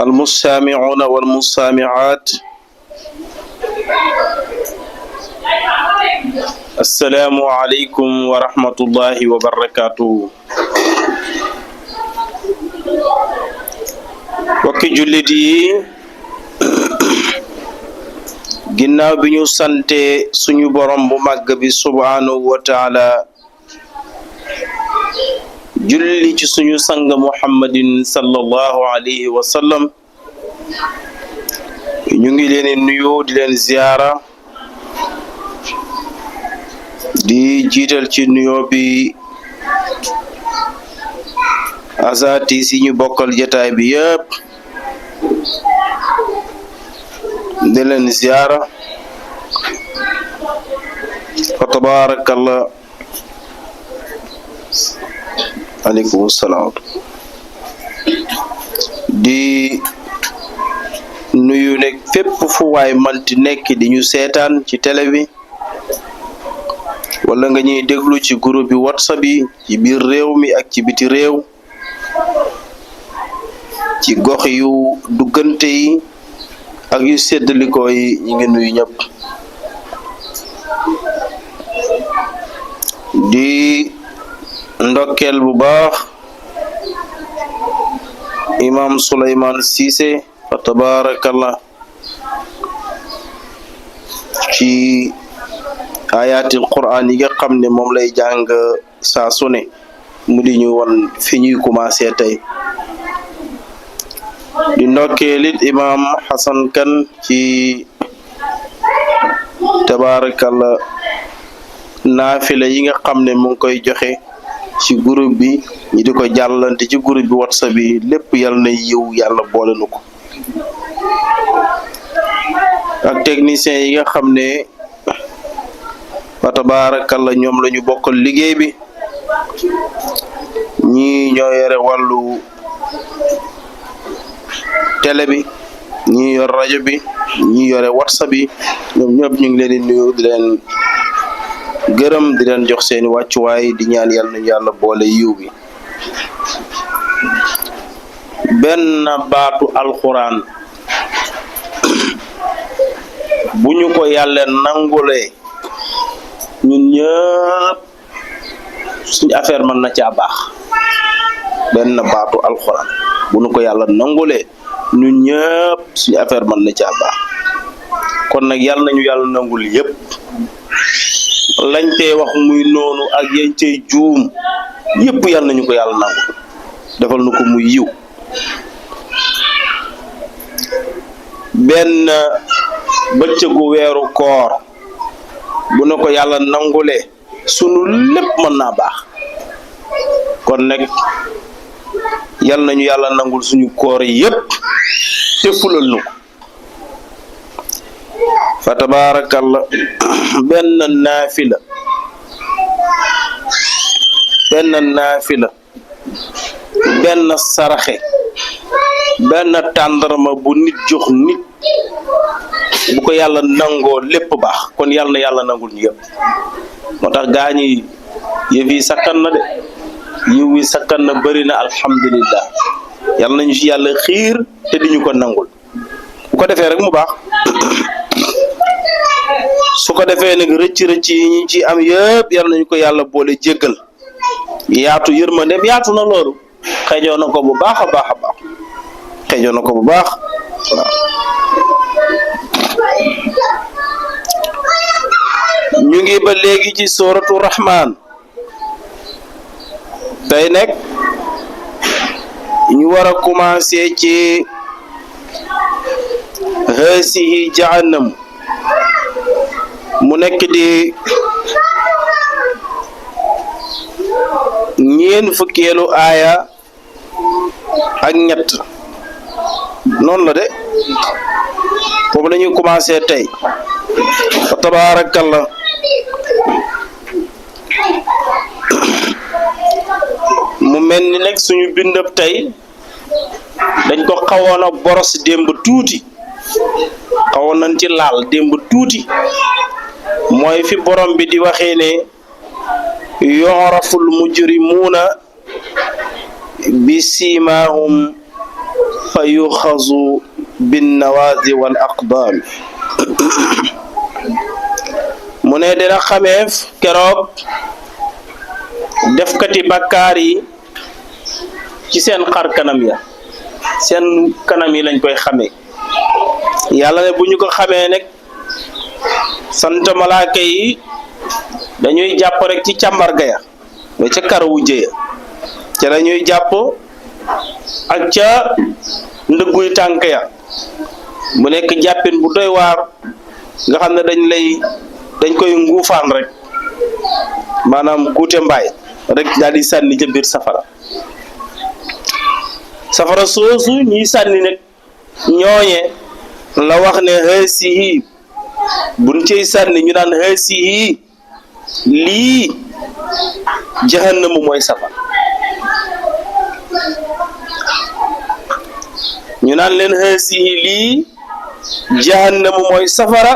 المستمعون والمستمعات السلام عليكم ورحمة الله وبركاته mbokki jullit yi ginnaaw bi ñu sante suñu borom bu màgg bi subhanahu wa taala julli ci suñu sang muhammadin sallallahu alayhi wa sallam ñu ngi leen nuyu di leen ziyaara di jiital ci nuyoo bi asaati si ñu bokkal jotaay bi yëpp di leen ziyaara fa tabarakallah aleykum salaam di nuyu nekk fépp fu waay manti nekk di ñu seetaan ci télé bi wala nga ñuy déglu ci groupe bi WhatsApp yi ci biir réew mi ak ci biti réew ci gox yu duggante yi ak yu séddalikoo yi ñu ngi nuyu ñëpp di ndokkeel bu baax imam Souleymane Cissé fa tabarakallah ci ayatul Qur'an yi nga xam ne moom lay jàng saa su ne mu di ñu won fi ñuy commencé tey di ndokkeelit imam Hassan Kane ci tabarakallah naafila yi nga xam ne mu ngi koy joxe ci groupe bi ñi di ko jàllante ci groupe bi WhatsApp bi lépp yàlla na yiw yàlla boole nu ko ak technicien yi nga xam ne fa tabarakallah ñoom la ñu bokkal liggéey bi ñii ñoo yore wàllu télé bi ñii yor rajo bi ñii yore WhatsApp bi ñoom ñëpp ñu ngi leen di nuyu di leen gërëm di leen jox seeni wàccuwaay di ñaan yàlla nañu yàlla boole yiw bi benn baatu alxuraan bu ñu ko yàlla nangulee ñun ñëpp suñu affaire mën na caa baax benn baatu alxuraan bu ñu ko yàlla nangulee ñun ñëpp suñu affaire mën na caa baax kon nag yàlla nañu yàlla nangul yëpp lañ tey wax muy noonu ak yañ cey juum yëpp yàlla nañu ko yàlla nangul defal na ko muy yiw benn bëccëgu weeru koor bu na ko yàlla nangulee sunu lépp mën naa baax kon nag yàlla nañu yàlla nangul suñu koor yëpp te fulal nu ko fa tabarakallah benn naafila benn saraxe benn tàndarma bu nit jox nit bu ko yàlla nangoo lépp baax kon yàlla na yàlla nangul ñu yëpp moo tax gaañi yëf yi sakkan na de yiw yi sakkan na bëri na alhamdulillah yàlla nañu ci yàlla xiir te di ñu ko nangul bu ko defee rek mu baax su ko defee nag rëcc yi ñu ci am yëpp yàlla nañu ko yàlla boole jéggal yaatu yërmandeem yaatu na loolu xëjoo na ko bu baax a baax a baax xëjoo na ko bu baax waaw ñu ngi ba léegi ci suratu rahman tey nag ñu war a commencer ci haasihi jahannam mu nekk di ñeen fukkeelu aaya ak ñett noonu la de foofu la ñuy commencer tey fa tabarakallah mu mel ni nag suñu bindab tey dañ ko xawoon a boros démb tuuti xawoon nañ ci laal démb tuuti mooy fi borom bi di waxee ne yu'raful mujrimuuna bi siimaahum fa fa yuxazu binnawaasi wal aqdaam mu ne dina xameef keroog defkati bàkkaar yi ci seen xar kanam ya seen kanam yi lañ koy xamee yàlla ne bu ñu ko xamee nag sant malaaka yi dañuy jàpp rek ci càmbarga ya ba ca karawu jëya ca lañuy jàpp ak ca ndëgguy tànk ya bu nekk jàppin bu doy waar nga xam ne dañ koy nguufaan rek maanaam guute mbaay rek daal di sànni ca biir safara soosu ñuy sànni nag ñooñe la wax ne haasihi buñ cey sànni ñu naan haasihi lii jahannamu mooy safara ñu naan leen haasihi lii jahannamu mooy safara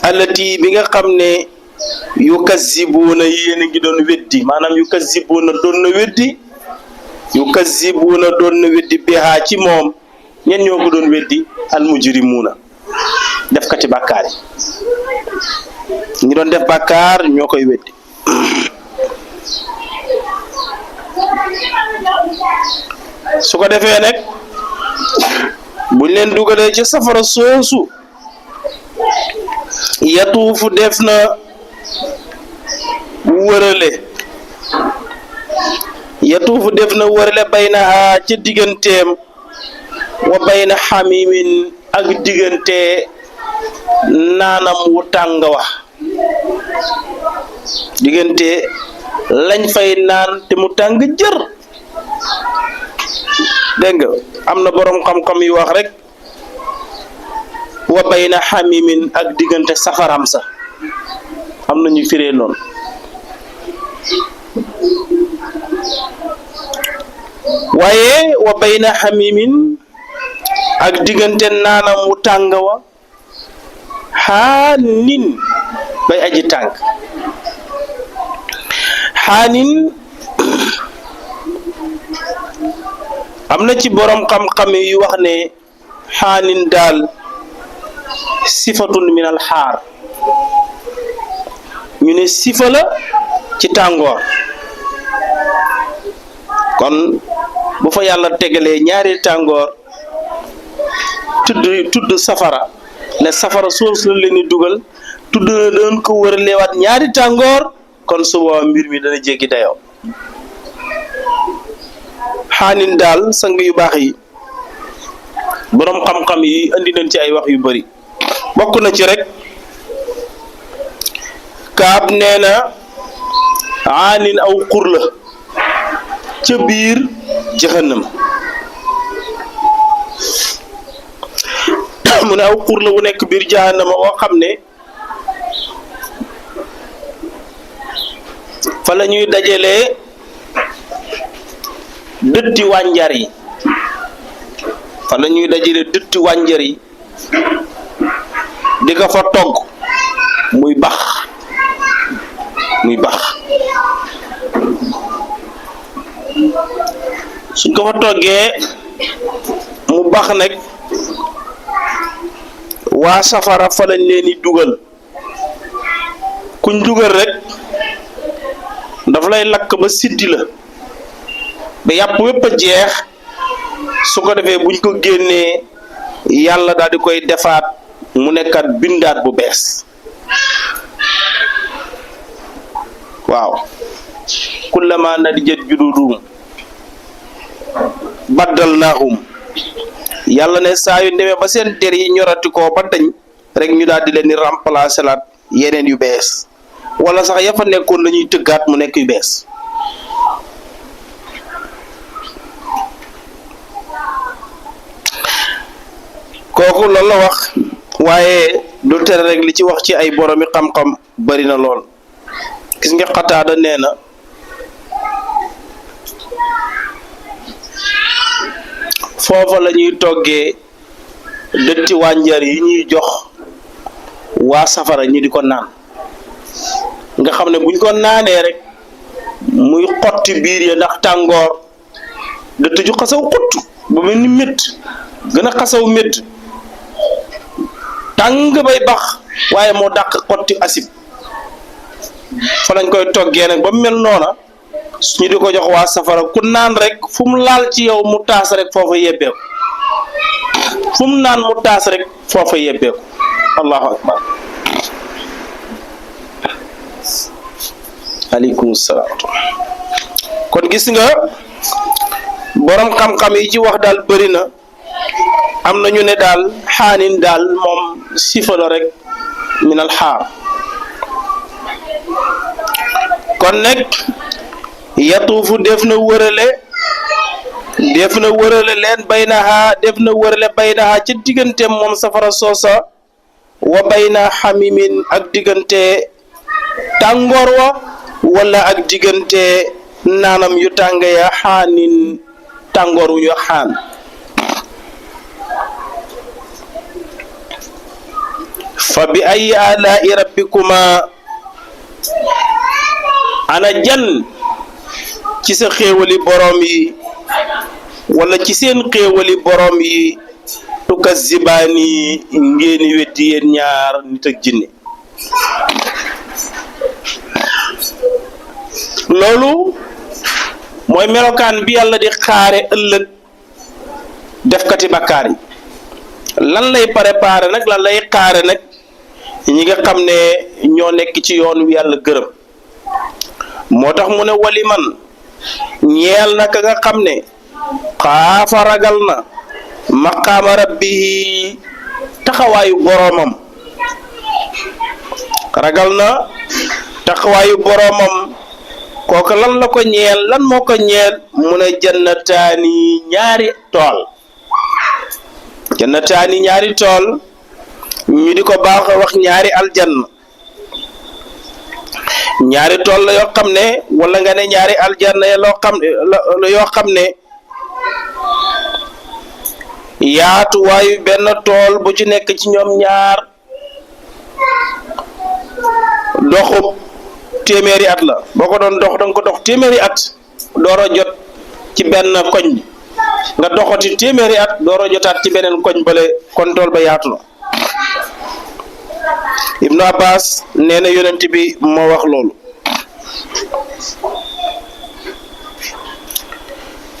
allati bi nga xam ne yukazzibuuna yéen a ngi doon weddi maanaam yukazzibuuna doon na weddi bihaa ci moom ñen ñoo ko doon weddi almujrimuuna defkati bàkkaar yi ñi doon def bàkkaar ñoo koy weddi su ko defee nag buñ leen dugalee ci safara soosu yatuufu def na wërale baynaha ca digganteem wa bayna xamimin ak diggante naanam wu tàng wax diggante lañ fay naan te mu tàng jër dégg nga am na boroom xam-xam yu wax rek wa bayna xamimin ak diggante safaram sa am na ñu firee noonu waaye wa bayna xamimin ak diggante naanam wu tàng wa xaanin bay aji tàng xaanin am na ci boroom xam-xam yu wax ne xaanin daal sifatun min al xaar ñu ne sifa la ci tàngoor kon bu fa yàlla tegalee ñaari tàngoor tudd safara ne safara soos la leen di dugal tudd na doon ko wëraleewaat ñaari tàngoor kon suba mbir mi dana jéggi dayoo xaanin daal sang yu baax yi boroom xam-xam yi andi nañ ci ay wax yu bari bokk na ci rek Kaab nee na xaanin aw xur la ca biir jahannam mu ne aw xur la wu nekk biir jahannama woo xam ne fa la ñuy dajalee dëtti wànjar yi di ko fa togg muy bax suñ ko fa toggee mu bax nag waa safara fa lañ leen di dugal kuñ dugal rek daf lay lakk ba siddi la ba yàpp wépp a jeex su ko defee buñ ko génnee yàlla daal di koy defaat mu nekkat bindaat bu bees waaw kullama nadijat juluduhum baddalnaahum yàlla ne saa yu demee ba seen der yi ñorati ko ba dañ rek ñu daal di leen di remplacer laat yeneen yu bees wala sax ya fa nekkoon la ñuy tëggaat mu nekk yu bees kooku loolu la wax waaye du tere rek li ci wax ci ay boromi xam-xam bari na lool gis nga Qataada nee na foofa la ñuy toggee dëtti wànjar yi ñuy jox waa safara ñi di ko naan nga xam ne buñ ko naanee rek muy xotti biir ya ndax tàngoor dëtt ju xasaw xuttu bu mel ni métt gën a xasaw métt tàng bay bax waaye moo dàq xotti asib fa lañ koy toggee nag ba mu mel noona ñu di ko jox waa safara ku naan rek fu mu laal ci yow mu taas rek foofa yebbeeku fu mu naan mu taas rek foofa yebbeeku allahu akbar aleykum salaam. kon gis nga borom xam-xam yi ci wax daal bëri na am na ñu ne daal xaanin daal moom sifa la rek minal xaar kon nag yatuufu def na wërale leen baynaha def na wërale baynaha ci digganteem moom safara soosa wa bayna xamimin ak diggante tàngoor wa wala ak diggante naanam yu tàng ya xaanin tàngoor wu ñu xaan fa bi ay alaa'i rabbikuma ana jan ci sa xéewali borom yi wala ci seen xéewali borom yi tukazzibaani ngeen weddi yéen ñaar nit ak jinne loolu mooy melokaan bi yàlla di xaare ëllëg defkati bakkaar yi lan lay préparé nag lan lay xaare nag ñi nga xam ne ñoo nekk ci yoon wi yàlla gërëm moo tax mu ne wali man ñeel na ka nga xam ne xaafa ragal na maqaama rabbihi taxawaayu boroomam ragal na taxawaayu boroomam kooku lan la ko ñeel lan moo ko ñeel mu ne jannataani ñaari tool ñu di ko baax wax ñaari aljanna ñaari tool la yoo xam ne wala nga ne ñaari aljanna yoo xam ne yaatuwaayu benn tool bu ci nekk ci ñoom ñaar doxub téeméeri at la boo ko doon dox danga ko dox téeméeri at door a jot ci benn koñ bi nga doxati téeméeri at door a jotaat ci beneen koñ bale kon tool ba yaatu na Ibnu Abbas nee na yonent bi moo wax loolu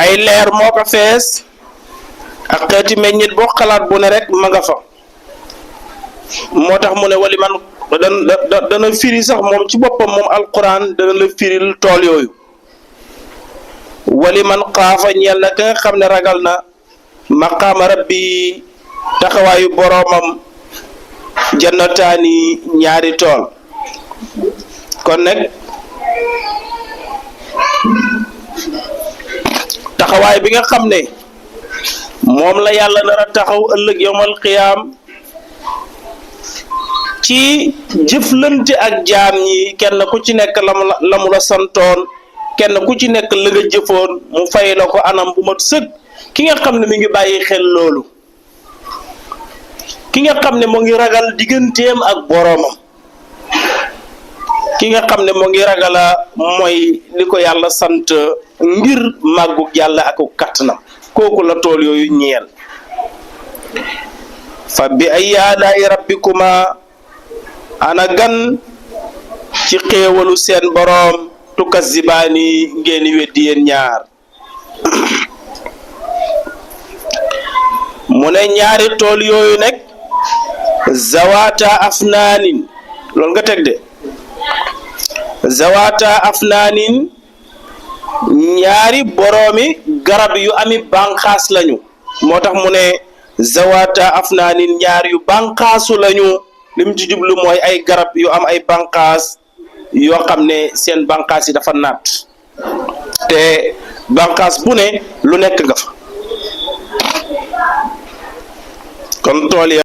ay leer moo ko fees ak xeeti meññit boo xalaat bu ne rek ma nga fa moo tax mu ne wali man dana firi sax moom ci boppam moom alquran dana la firil tool yooyu wali man xaafa ñeel na ka nga xam ne ragal na maqaama rabbi taxawaayu boroomam jannataani ñaari tool kon nag taxawaay bi nga xam ne moom la yàlla nar a taxaw ëllëg yawmal qiyaam ci jëflante ak jaam ñi kenn ku ci nekk la mu la santoon kenn ku ci nekk la nga jëfoon mu fay la ko anam bu mat sëg ki nga xam ne mi ngi bàyyi xel loolu ki nga xam ne moo ngi ragal digganteem ak boroomam ki nga xam ne moo ngi ragala mooy li ko yàlla sant ngir màggu yàlla ak kàttanam kooku la tool yooyu ñeel fa bi ay alaa'i rabbikuma ana gan ci xéewalu seen boroom tukazzibaani ngeen weddi yéen ñaar mu ne ñaari tool yooyu nekk zawata afnaanin loolu nga teg de zawata afnaanin ñaari boroomi garab yu ami bànqaas lañu moo tax mu ne zawata afnaanin ñaar yu bànqaasu lañu lim ci jublu mooy ay garab yu am ay bànqaas yoo xam ne seen bànqaas yi dafa naat te bànqaas bu ne lu nekk nga fa kon tool ya